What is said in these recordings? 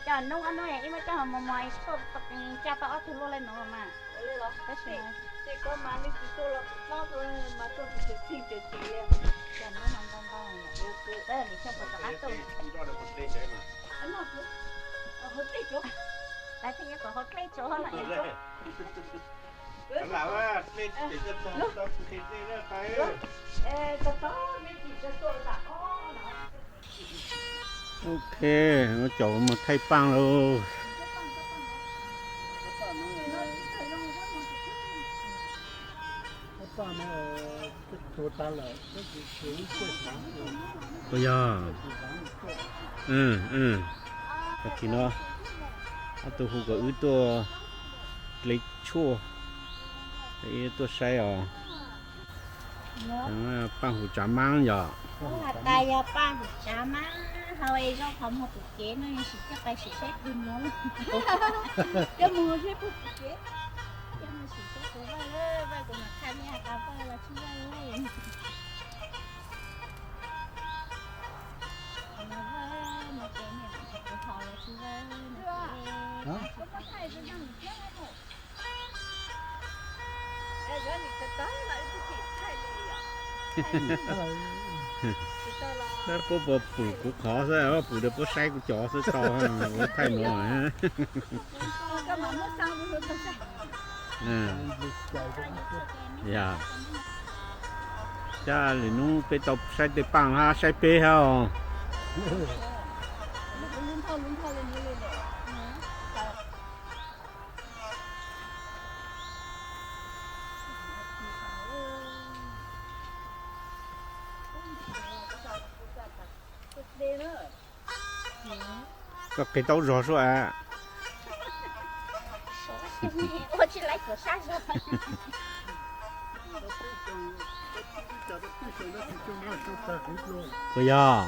Coj noob ob hnub ib muab coj mos mos tshuaj, coj tau ob tug luaj li no mas. Tab sis coj noob ntau ntau, tab sis xyoo puas rov qab tuaj. Tab sis kom hauv dlej tsuav no. Ok, muab caum mus thaij paaj lauj. Puas yog? Tag kis no ob tug hu kom wb tuaj dle tshuaj, tuaj saib os. Paaj hum tsav maab yog. Has tas yog paaj hum tsav maab, hau zoo qhov muag pum kev no, sim coj qai sim saib pug nuav. Coj mus saib pug pum kev, coj mus sim saib pug Vajluj, Vajluj kuv mam qha mej has tas Vajluj los tsis Vajluj. Puab puas pum kuv qhov xwb, puab saib kuv cov xwb tau, ua thaij nuav. Coj lwm hnub peb tau saib tej paaj hab saib peb hab os. Koj qhia tau zog suav a. Puas yog?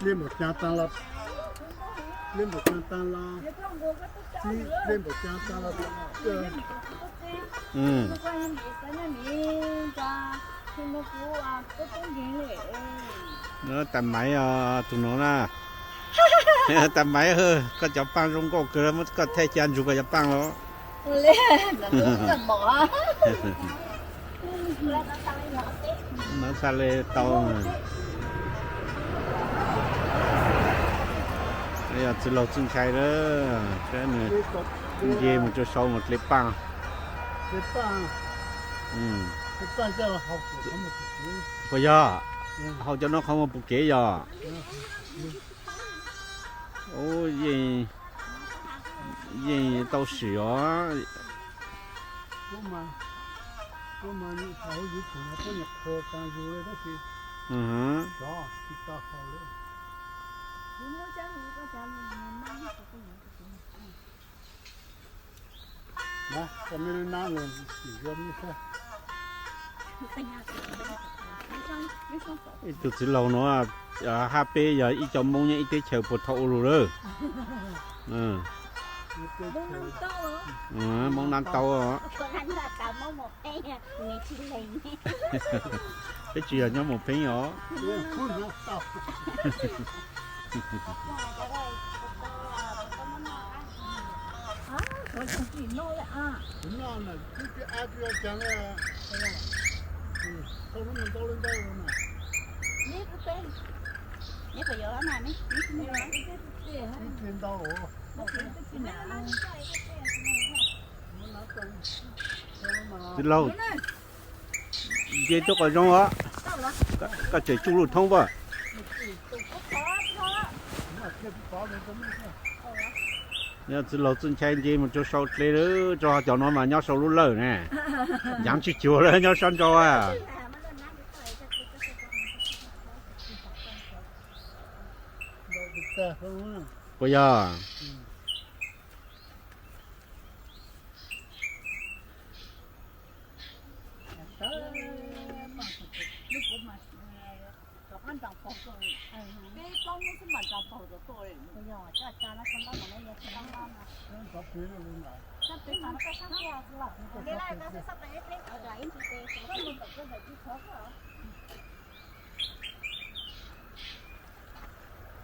Dlej npaum cas taag los, dlej npaum cas taag los, dlej npaum cas taag los. Tas Maiv os, tug nuav na. Tas Maiv, koj cov paaj zoo nkauj kawg, muab koj thaij ca ntsug koj cov paaj los. Nov txhaj le tau. Yog txiv laug Txwj Nchai lawm, saib nws nce mus rau saud mus dle paaj. Puas yog? Hau cov no qhov muag pum kev yog? Yeej, yeej tau sim os. Ib tug txiv laug nuav, hab peb yog ib co Moob nyob ib teb chaws puag thaum ub lug lawm. Moob Nab Tau. Peb tsis yog nyob Moos Pheeb os. Txiv laug, nce tuaj kom zoo os. Koj tseem tsuj luj thoob as. Yog txiv laug Txwj Nchai nce mus rau saud dle lawm, rau cov no mas nyob saud lub lawj ne. Yaav tswj cuag lawm nyob sab nraud a. Puas yog?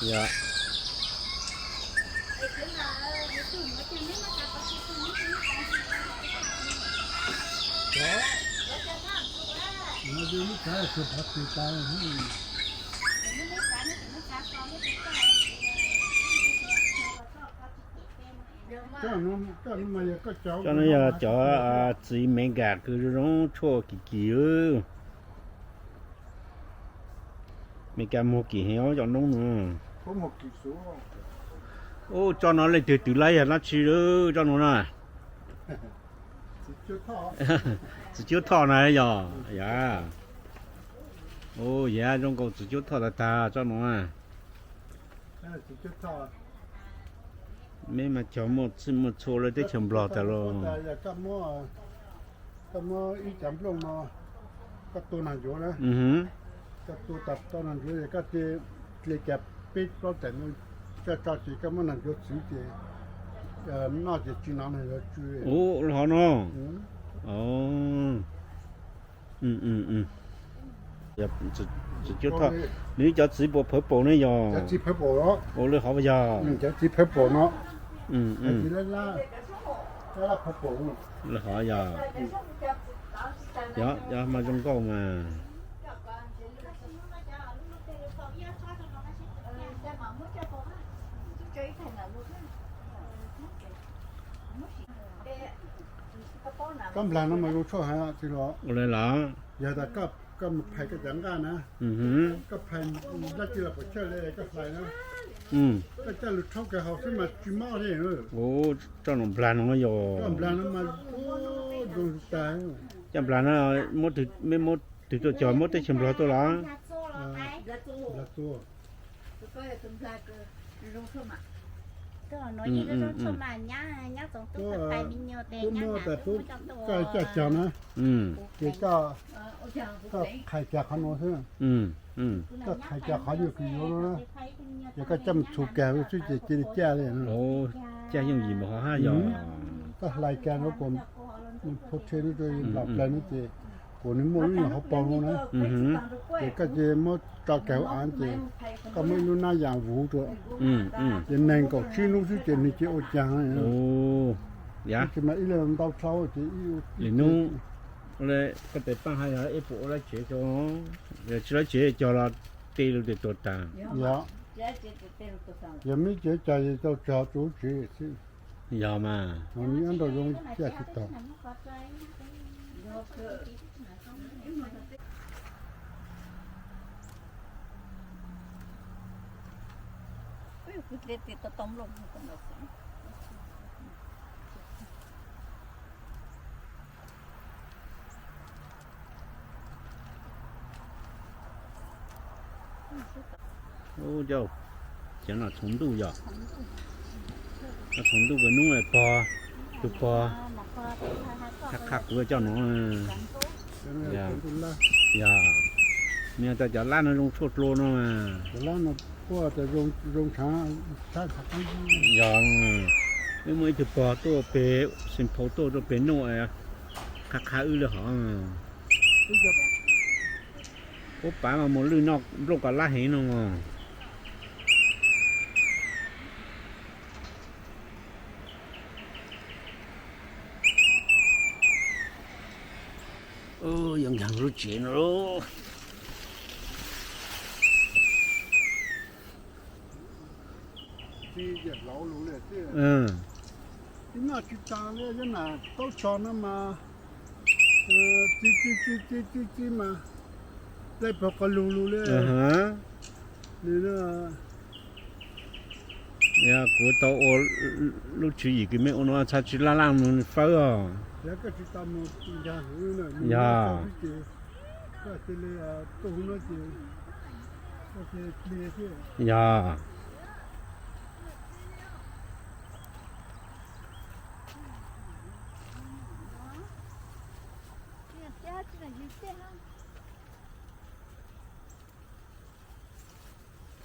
Yog. Cov no yog cov txiv Meskas kws zoo zoo tshuaj kim kim. Meskas muag kim heev os cov noob no. Ub, tsob no leej twg twv laib yog dab tsi, tsob no na? Txiv cuab thoj na yog, yog. Ub, yog zoo nkaus txiv cuab thoj tag tag tsob no na. Meb mas cog muaj txij muaj txhua lawm teb chaws Nplog tag los. Koj muab ib cav nplooj no, koj tua nag ncuav na, koj tua tag tau nag ncuav es koj cia li cas peb plaub tais no coj tso ces koj muab nag ncuav txwv ces noj ces tsis hnov nag ncuav tsw. Ub, lawv hov no. Txiv cuab thoj, nws cov txiv puas phawv paum ne yog? Ua lawv hov yog. Cov txiv phawv paum no. Lawv hov yog. Yog, yog mas zoo nkauj mas. Kab nplag no mas zoo tshuaj heev txiv los. Ua li los? Yog tas koj mus phais koj cov nqaj na, koj phais dab tsi los puas chawj li koj hlais na, koj coj lug rhaub kawg haus xwb mas tsis mob li. Ub, tsob no nplag no yog. Cov nplag no mas zoo tag. Cov nplag no, meb muab twg tuaj cog, muab teb chaws Nplog tuaj los? Kuv muab tas kuv coj cog na, ces koj qhais cag qhov no xwb, koj qhais cag qhov nyuag kws yuav no na, ces koj coj mus txhus kag xwb ces cia li caj li. Caj yooj yim npaum hov hab yog. Koj hlais kag no kom phua rhe no rau nplam plaws no ces kom nws muaj lub nyuag hauv paus no na, ces koj cia li muab tso kag hauv av ces koj muab ib lub nab yas vuv rau, ces nees nkaum tsib hnub xwb ces nws cia ua caag. Tsis mas ib leeg ntau dhau ces ib hnub. Koj tes paab hab yog ib puas ua lab tsev rau, tsis lab tsev cog los tej lug tes tuag taag. Yog, yog meb tsev cog es tau cog rau lub tsev xwb. Yog mas. Nyob nrau zoo caj tsis taug. Ub, cov no txhoov ntuj yog, txhoov ntuj kws nub pog, tug pog qha qha kuv cov no. Yog, nws tas cov lab no zoo tshuaj dlua no. Yog, wb muaj ib tug pog tuaj peg, xeem phau tuaj rau peg nuj, qha qha wb lawm hov. Ub, pav mas mus lwj noj nplooj kos lab heev no. Yuav nkaag lub tsev no lauj. Txiv noj tsis taag li, yog nam taub tsho no mas txiv txiv txiv txiv txiv txiv mas dlej pog qhov lug lug li. Nws, kuv tau ua lub tswv yim kws mej ua no txhaj tsi laj laj moog fawb os. Yog, yog.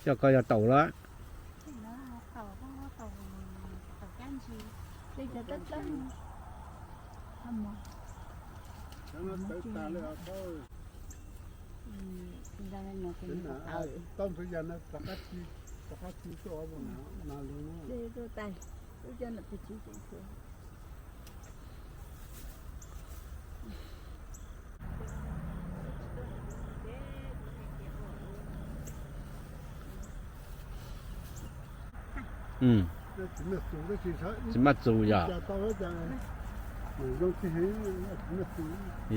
Coj koj yog taum lawm. Tau ntxuav yas no rov qab ci. Tsis maj txus yom.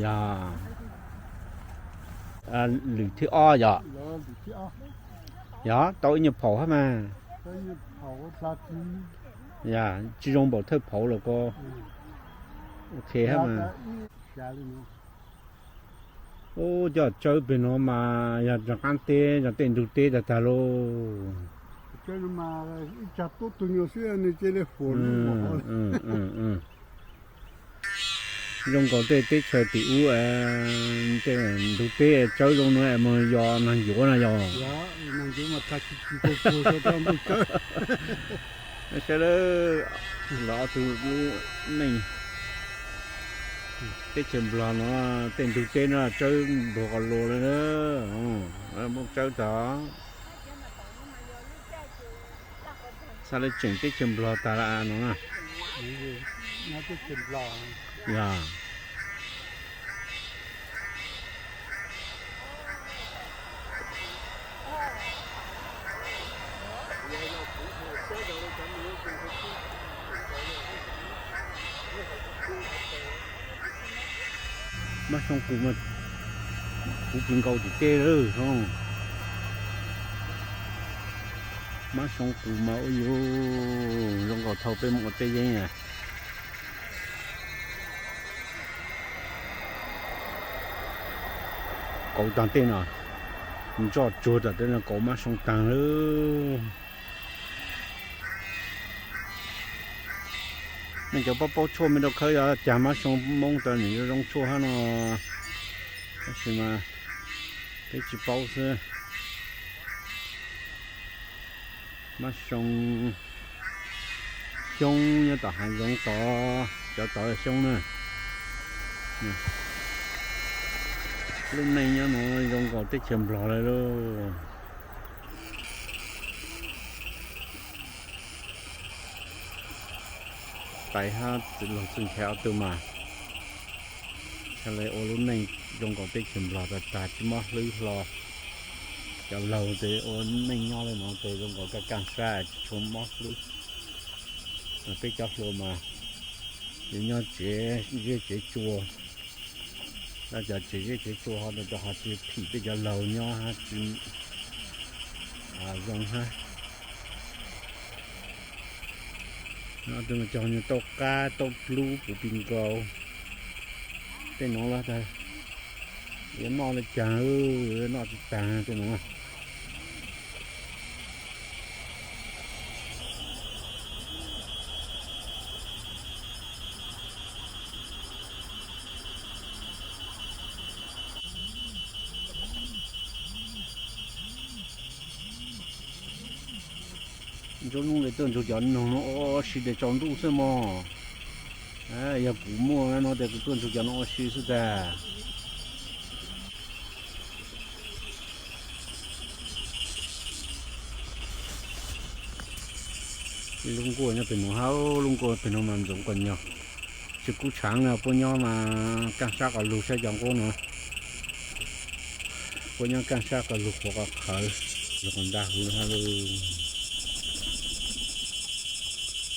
Yog lwm thib ob yom. Yog tau ib nyuag phaum hab mas. Yog tsis zoo npaum thawj phaum los ko. Ok hab mas. Ub, cov tsawb pem no mas yog rov qab teb, yog tej ntug teb tag tag lauj. Zoo nkaus tej teb chaws tim ub, tej ntug teb tsawb zoo no es mus yos nag ncuav na yog. Saib lawm, los ob tug lub neej teb chaws Nplog no, tej ntug teb no tsawb npuag qos lus lawm na. Muab tsawb tag, txhaj le tseem teb chaws Nplog tag lawm no na. Yog. Mab Xyooj qus mas puv plig nkaus tim tej lawm. Mab Xyooj qus mas ua yus zoo nkaus thaum peb mus ua teb yeeb na. Kauv taag tej no, ntsoj tsuag tom tej no kauv Mab Xyooj taag lawm. Mej cov paub paub tshuaj mej rau khawb, yog caag Mab Xyooj Moob tas nwg yuav zoo tshuaj hab no, tab sis mas peb tsis paub xwb. Mab Xyooj Xyoob nyob tom hav zoov tod, cov tod yog xyoob na. Lub neej nyob no zoo nkaus teb chaws Nplog lawm lauj. Pais hab txiv laug txwj nchav ob tug mas txhaj le ua lub neej zoo nkaus teb chaws Nplog tag tag, tsis mob hlwb hlo. Cov laug tes ua neej nyob le no tes zoo nkaus kaj kaj sab tsis tshua mob hlwb. Peb cov hluas mas yus nyob tsev zeb tsev tsua, cov tsev zeb tsev tsua ho rau cov ho tsis phim peb cov laug nyob hab tsis zoo hab. Cov taub qab taub dlub puv plig nkaus. Tej no los tas yuav noj le caag, yuav noj tsis taag tej no. Nruab nub le tuaj nrug cov noog no ua si tes tsaus ntuj xwb mog. Yog kuv muaj no tes kuv tuaj nrug cov no ua si xwb tag. Lub nkuaj nyob pem nuav hab, lub nkuaj pem nuav mas ntxoov quas nyuag. Tsis kub tshaav na, puab nyob mas kaaj sab quas lug saib cov nquab no. Puab nyob kaaj sab quas lug qhuav quas qhawv, lug quas ntaj huv hab lauj.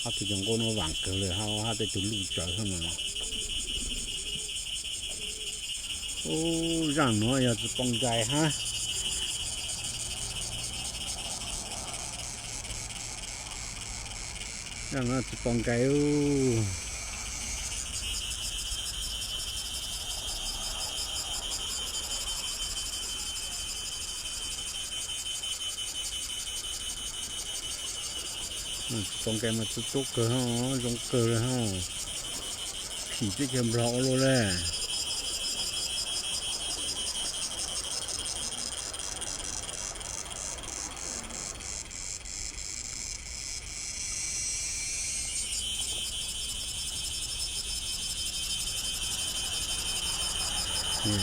Ob tug cov nquab no vaam kawg le hab, hab tej tug luj tsawv hab mas. Ub, zaaj nuav yog tsis pom nkais hab. Zaaj nuav tsis pom nkais. Tsis pom nkais mas txawv txawv kawg, zoo kawg le hab. Phim teb chaws Nplog ua luaj le.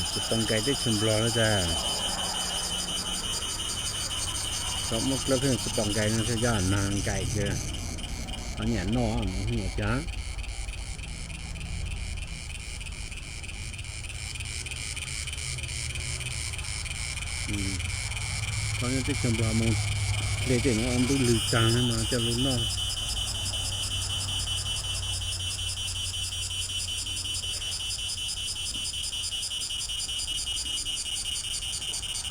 Tsis pom nkais teb chaws Nplog le tag. Tau muab dlawb pheej tsis pom nkais no thiaj yog nag nkais ces ho nyam noj no cov. Thaum nyob teb chaws Nplog mus dle tej no ntub lwg tag no mas coj lug noj.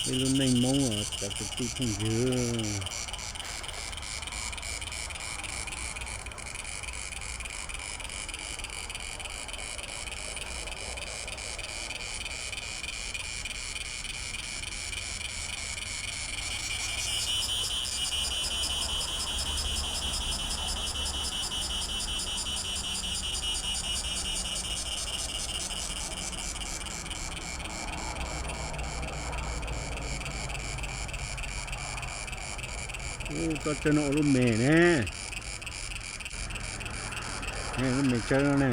Ib lub neej Hmoob cov kwv tij phooj ywg. Ub, tsob tsawb no ua lub me ne. Lub me tsawb no ne.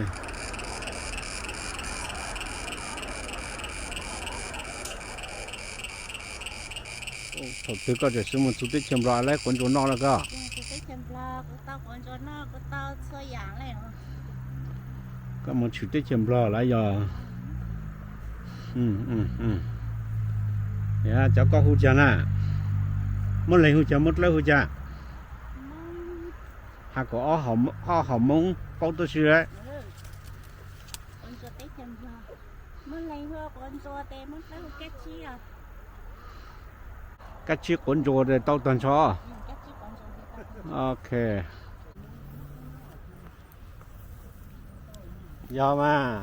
Thaum twg koj tseem xub mus txug teb chaws Nplog lawv quav ntsuas noj lawm koj? Koj mus tshwm teb chaws Nplog lawm yog? Cov koj hu cas na? Muab Leeg hu cas, muab Dlawb hu cas? Has kom ob hom Hmoob paub tuab si lawm. Kab tsib quav ntsuas tau tag nrho. Ok. Yog mas.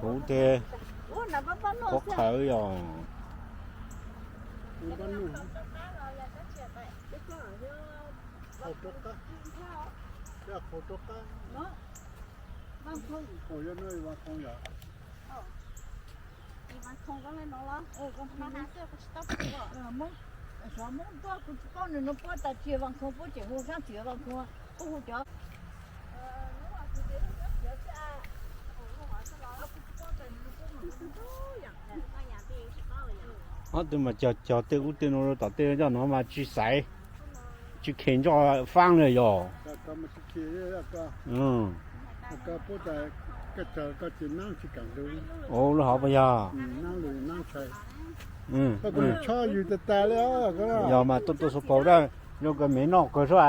Kuv tes quav qhawv yog. Ob tug mas cog cog tej ub tej no rau tom tej coj no mas tsis xaiv, tsis khem ntsoj faab li yog. Ua lub hov puas yog? Yog mas tuaj tuaj xu paus dab zoo kawg, me noj kawg sub a.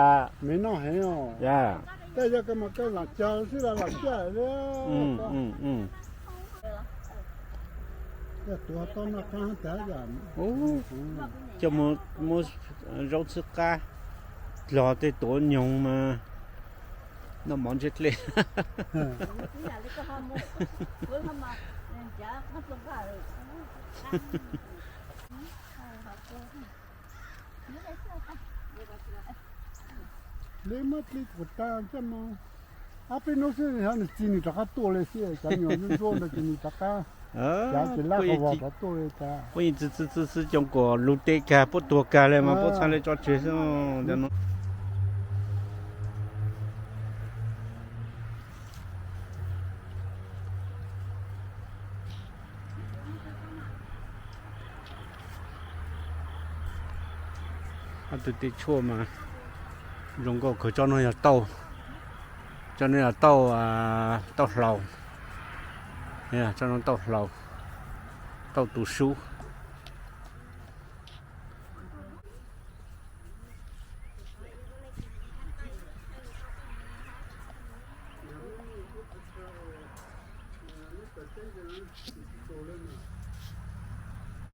Coj muab zaub txhwb qab dlog tej tuav nyoog mas noj mov ntseb dlej. Li muab dli kuv tag coj mus. Ab, peb hnub xwb nws txi nws rov qab tuaj li xwb, cov nyuag ntsuab ntsuab ntawd ces nws rov qab, ces lab qhov vog rov tuaj li tas. Puab yeej txi txi txi txi coob kuas lug teb kag puab tuag kag li mas puab txhaj li tso tseg xwb. Ob tug tej tshuaj mas zoo nkauj kawg. Tsob no yog tauj, tsob no yog tauj, tauj hlau, tsob no tauj hlau, tauj tu sub.